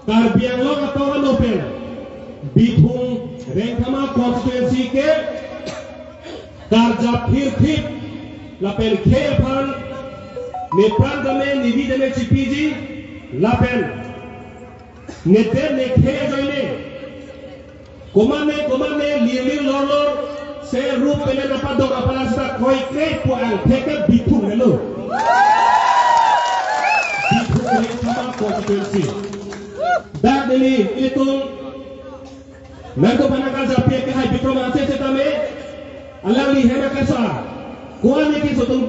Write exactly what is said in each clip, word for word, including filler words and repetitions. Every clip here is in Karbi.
Karbi Anglong atum ano pen Bithung Rengthama constituency ke karjap phirphip lapen khei aphan nepran tame nevi tame chipiji lapen nedet nekhei ajoine komatne komatne lirlir lorlor se rup pene napadok apala sita kroikroi pu angthek ke Bithung helo. Bithung Rengthama constituency. Dak neli itum nangtum aphan nangkarjap ke hai Bikram Hanse setame alangli hem akesa. Ko-an akeso atum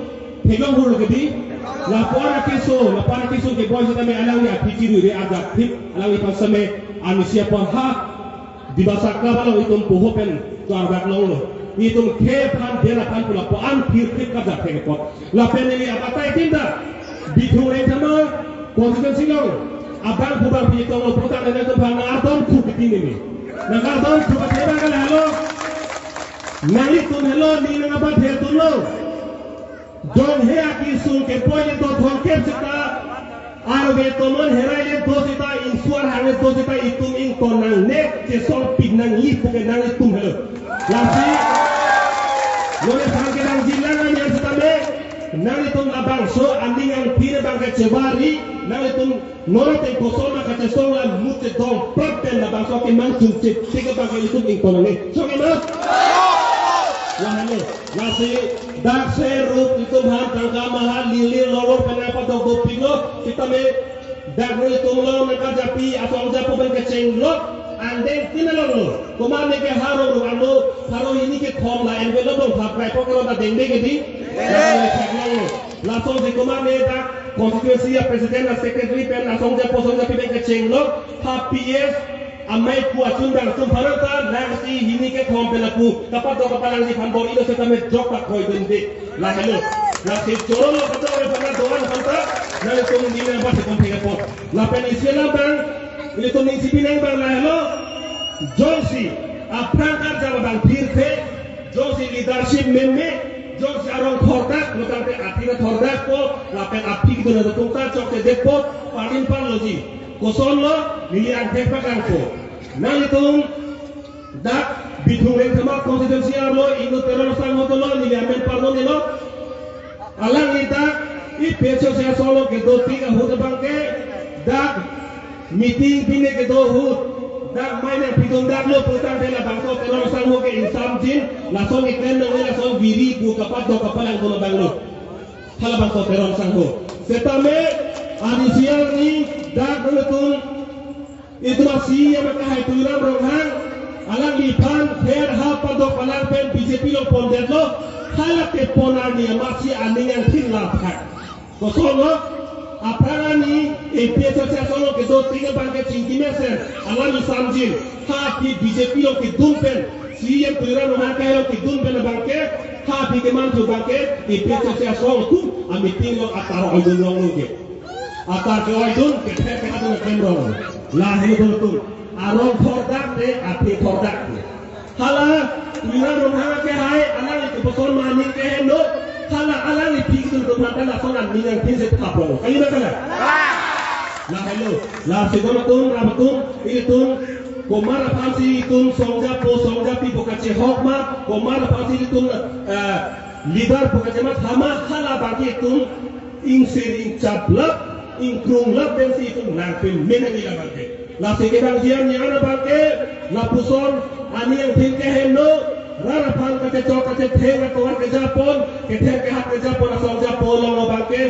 theklong hur ke di. Lapu-an akeso, lapu-an akeso keboi setame alangli aphi chiruire arjap thip, alangliphan same amisi apor ha Dibasa Club along itum poho pen klardak longlo. Itum khei aphan, det aphan pu lapu-an phirphip karjap thek apot. Lapen neli abatai tin ta Bithung Rengthama constituency along abang pu bang phi tonglo putang nangtum aphan nang ardom thu kiti neli. Nang ardom thu kiti bang kala helo. Nanglitum helo, neli nang abathe tunlo. Jonghe akesung kepoi le do thomkep seta, arve tomon herai le do seta, ingsuar hang le do seta, itum ington nangne, chesong pik nangji pu ke nanglitum helo. Lasi, non aphan kedang jilang an yang setame, nanglitum labangso aning angphin abang ke chevari, nanglitum non ateng kosonma kachesong la mut chedong prap pen labangso kemang chunche tik abang ke itum ington nangne. Chong imas? Wahane. Lasi dak se rup itum aphan tangka maha lirlir lorlor pen nangpadok dopiklo, sitame dak rup itum along nangkarjapji asong japo pen kechenglo, angdeng tin alonglo. Komatne ke ha rong rong ano, pharo hini kethom la envelope along thap kai pok lo ta dengde ke di. Dengde. Lason si komatne dak constituency a president a secretary pen asong japo asong japi pen kechenglo, ha P S amei pu achun bang atum aphan ta nangsi hini kethom pen lapu kapadok kapalang ji aphan bor-ilo setame jok ta kroidunde. Lahelo. Lasi choro lo kapadok aphan do-an aphan ta nangtum neli nangbat si komthek apot. Lapen isi alam bang, ilitum ning si binang bang lahelo. Jongsi aphrang karjap abang phirkhe, jongsi leadership meme, jongsi arong thordak, lo tangte aphi ta thordakpo, lapen aphi kedun atum ta chokchedetpo, parin pan loji. Kosonlo, neli angthek pakangpo. Nanglitum dak Bithung Rengthama constituency arlo inut Teron Sangho dolo, neli amen parlo nelo. Alangli dak APHLC asong along kedo tik ahut abang ke dak meeting pine kedo ahut dak mei nangpidun daklo putangte labangso Teron Sangho ke ingsamjin, lason keklem nangne, lason viri pu kapadok kapalang dolo abanglo. Halabangso Teron Sangho. Setame arnisi arni dak nangtum itum a-CEM akehai Tuliram Ronghang, alangliphan pher ha padok palang pen BJP along pondetlo, hala kepon arni amatsi aning angthin la aphan. Kosonlo, aphrang arni APHLC asong along kedo tik abang ke chingki mesen, alam isamjin, ha aphi BJP along kedun pen, CEM Tuliram Ronghang akehai along kedun pen abang ke, ha aphi keman thu abang ke, APHLC asong atum a-meeting along atar oidun longlo ke. Atar ke-oidun, kether kehat dun aklem rong. Lahelo dun atum. Arong thordak te, aphi thordak te. Hala, Tuliram Ronghang akehai, alangli kepuson maning keheno. Hala, alangli aphi kedun atum aphan ta lason aning angthin si thap rong. Kali ma kala? Lahelo. Lasi dun atum, ram atum, ilitum, komat aphansi itum song japo, song japi pu kachehok ma, komat aphansi itum, eh, leader pu kachematha ma, hala abang ke itum ingsir ingchaplap, ingkrunglap pensi itum nangpeme nangji labang ke. Lasi kedang jian nian abang ke, lapuson aning angthin keheno, rat aphan kachechok kachetheng atovar kejapon, kether kehat kejapon, asong japo along abang ke,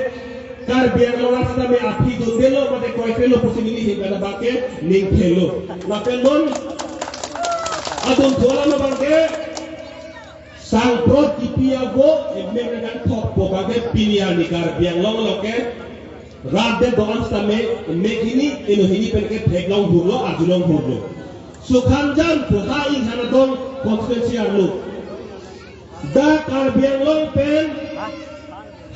Karbi Anglong asitame aphi dundelo mate kroikrelo pusi neli ahin pen abang ke ningthelo. Lapen non adun thu alam abang ke, sangprot kipi avo emek nangkangthokpo abang ke pini arni Karbi Anglong along ke rat det do-an sitame emek hini, eno hini pen ke theklong hurlo, arjulong hurlo. Sukhanjan pu ha inghan adong constituency arlo. Dak Karbi Anglong pen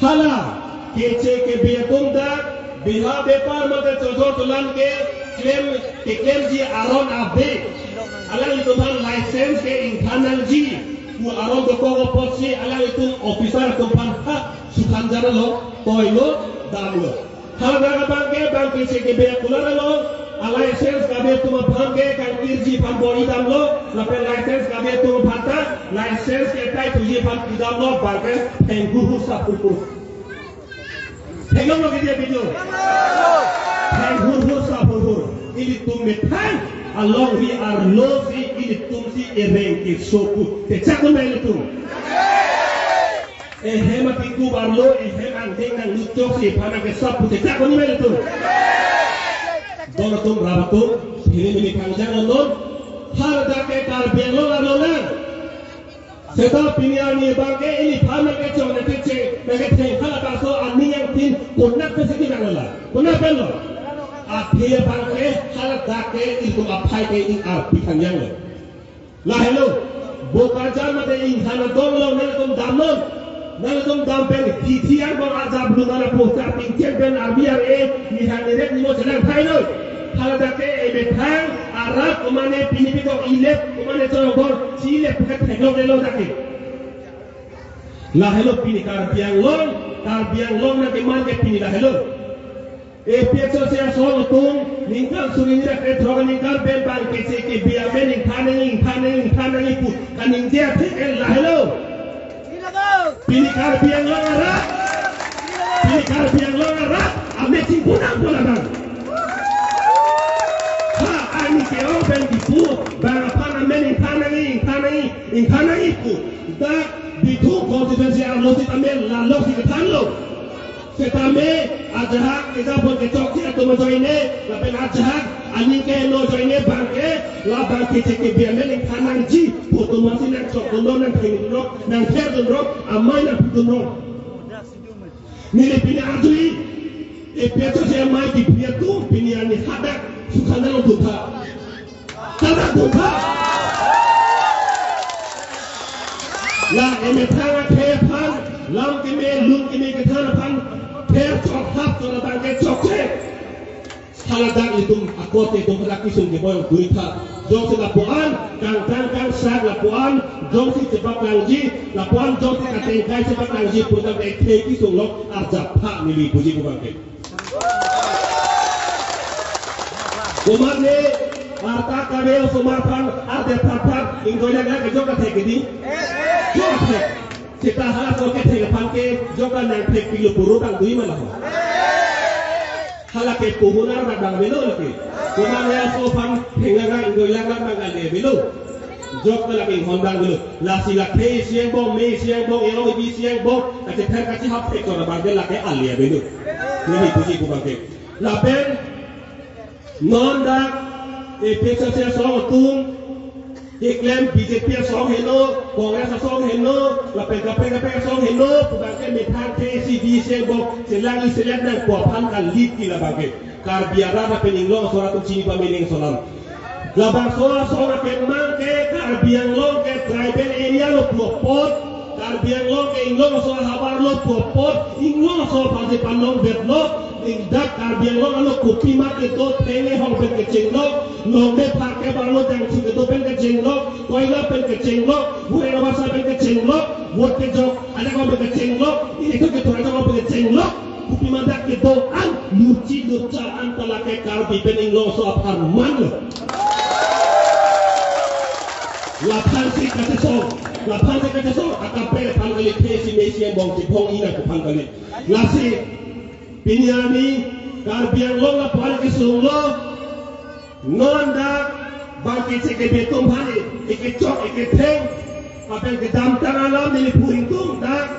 hala keche kebe atum dak beha bepar mate chojor tolan keklem, keklemji aron ave. Alanglitum aphan license ke ingthan nangji pu aron dokok apotsi alanglitum officer atum aphan ha Sukhanjan along toilo, damlo. Hala dak abang ke bang keche kebe akular along A license kabe atum aphan ke kangkirji aphan bor-i damlo, lapen license kabe atum aphan ta license ke tai thuji aphan pidamlo, bangke thenghu hu sa phurphur. Theklonglo ke dia video. Thenghu hu sa phurphur. Ilitum methang alongri arlo si ilitum si ereng keso pu. Te chak un ilitum. Ehem akikup arlo, ehem angdeng nangluchok si aphan nangkesap pu te chak un ilitum. Don atum, rap atum, pini neli kangjang non. Haladak ke Karbi Anglong arlo nang. Seta pini arni bangke iliphan nangkechong nangkecheng nangketheng haladak so aning angthin konat pesi kinang la. Konat pen lo. Athe bangke haladak ke ilitum aphai ke ing arpi kangjang lo. Lahelo, Bokajan mate inghan adong lo, nangtum damnon. Nangtum dam pen hithi angbong ajap lungan apo ta tingchen pen arbi ar e, nihang nirek nimo chenang thai noi. Haladak ke emethang arat komane pini pitok ilep komane chorobor si ilep ke theklong lelo dak ke. Lahelo pini Karbi Anglong, Karbi Anglong nangkeman ke pini lahelo. APHLC asong atum ningkan suri ni dak kre throk aningkan pen bang kecheke bi amen ingthan nangji, ingthan nangji, ingthan nangji pu kaningje atheke lahelo. Pini Karbi Anglong arat, pini Karbi Anglong arat amen chingpunang pu labang. Ha, ani ke-ong pen kipu bang aphan amen ingthan nangji, ingthan nangji, ingthan nangji pu. Dak Bithung constituency arlo sitame lalok si kethanlo. Setame ajahak kejapon kechokche atum ajoine, lapen ajahak aning keheno ajoine bangke, labang kecheke bi amen ingthan nangji pu atum masi nangchokdunlo, nangthengdunlo, nangtherdunlo, amei nangpudunlo. Neli pini arjui, APHLC amei kipri atum pini arni hadak sukhan nangdun tha. Tata dukha. La emethang akhei aphan, lam keme, lun keme kethan aphan, ther chok hap chok labang ke chokche. Haladak itum akot itum hadak kesung keboi dui tha. Jongsi lapuan, kangtang kangsak lapuan, jongsi chepaklangji, lapuan jongsi katengkai chepaklangji, putang ke thei kesung lok arjap tha neli puji pu bangke. Komatne arta kave osomar aphan arde phat phat ingdoi lagak ke jok kathek kedi. Jok kathek. Seta hala so kethek aphan ke jok ka nangthek pilo puru tang dui ma laho. Hala ke puhunar na bang avelo lake. Komatne aso aphan thek lagak ingdoi lagak bang ale avelo. Jok ka lake inghon bang avelo. Lasi lake isi angbong, me isi angbong, erong ibi isi angbong, kachether kachihap thek chora bang ke lake ale avelo. Neli puji pu bangke. Lapen non dak APHLC asong atum keklem BJP asong heno, Congress asong heno, lapen kaprek kaprek asong heno pu bangke methang thesi di isi angbong chelangji selet nangpo aphan kali ke labangke. Karbi arat lapen inglong aso atum chini pame ning ason alam. Labangso asong akemang ke Karbi Anglong ke tribal area lo pu apot, Karbi Anglong ke inglong aso ahavar lo pu apot, inglong aso aphansi panong detlo, ning dak Karbi Anglong arlo kopima kedo, thengehong pen kechenglo, longle pharke barlo jangsu kedo pen kechenglo, koila pen kechenglo, hure ravasa pen kechenglo, vote kejok, ada ko pen kechenglo, ini itu ketua jok pen kechenglo. Kopima dak kedo an, luchi lucha an ta lake Karbi pen inglong aso apharman lo. Laphan si kachesong, laphan si kachesong, akaprek aphan kali, thesi me isi angbong chiphong inang aphan kali. Lasi, pini arni, Karbi Anglong lapuan kesung lo, non dak, bang kecheke bi atum aphan, ekechok, eketheng, lapen kedamtang alam neli phu ingtung dak,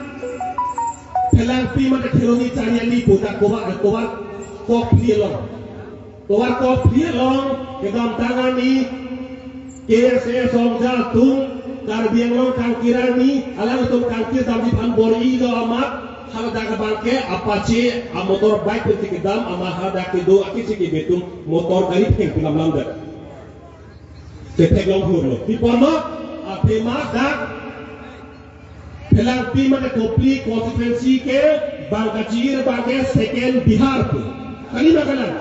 Phelangpi mate Kheroni Chariali pu dak Tovar, Tovar Kokphli along. Tovar Kokphli along kedamtang arni KSA asong aja atum, Karbi Anglong kangkir arni, alangtum kangkir damji aphan bor-ilo amat, haladak abangke Apache amotor bike pensi kedam amat haladak kedo akecheke bi atum motor gari thengpi lam lam dak. Ketheklong hurlo. Pi apotlo, athema dak Phelangpi mate Kopili constituency ke bang kachir bangke second Bihar pu. Kali ma kalang?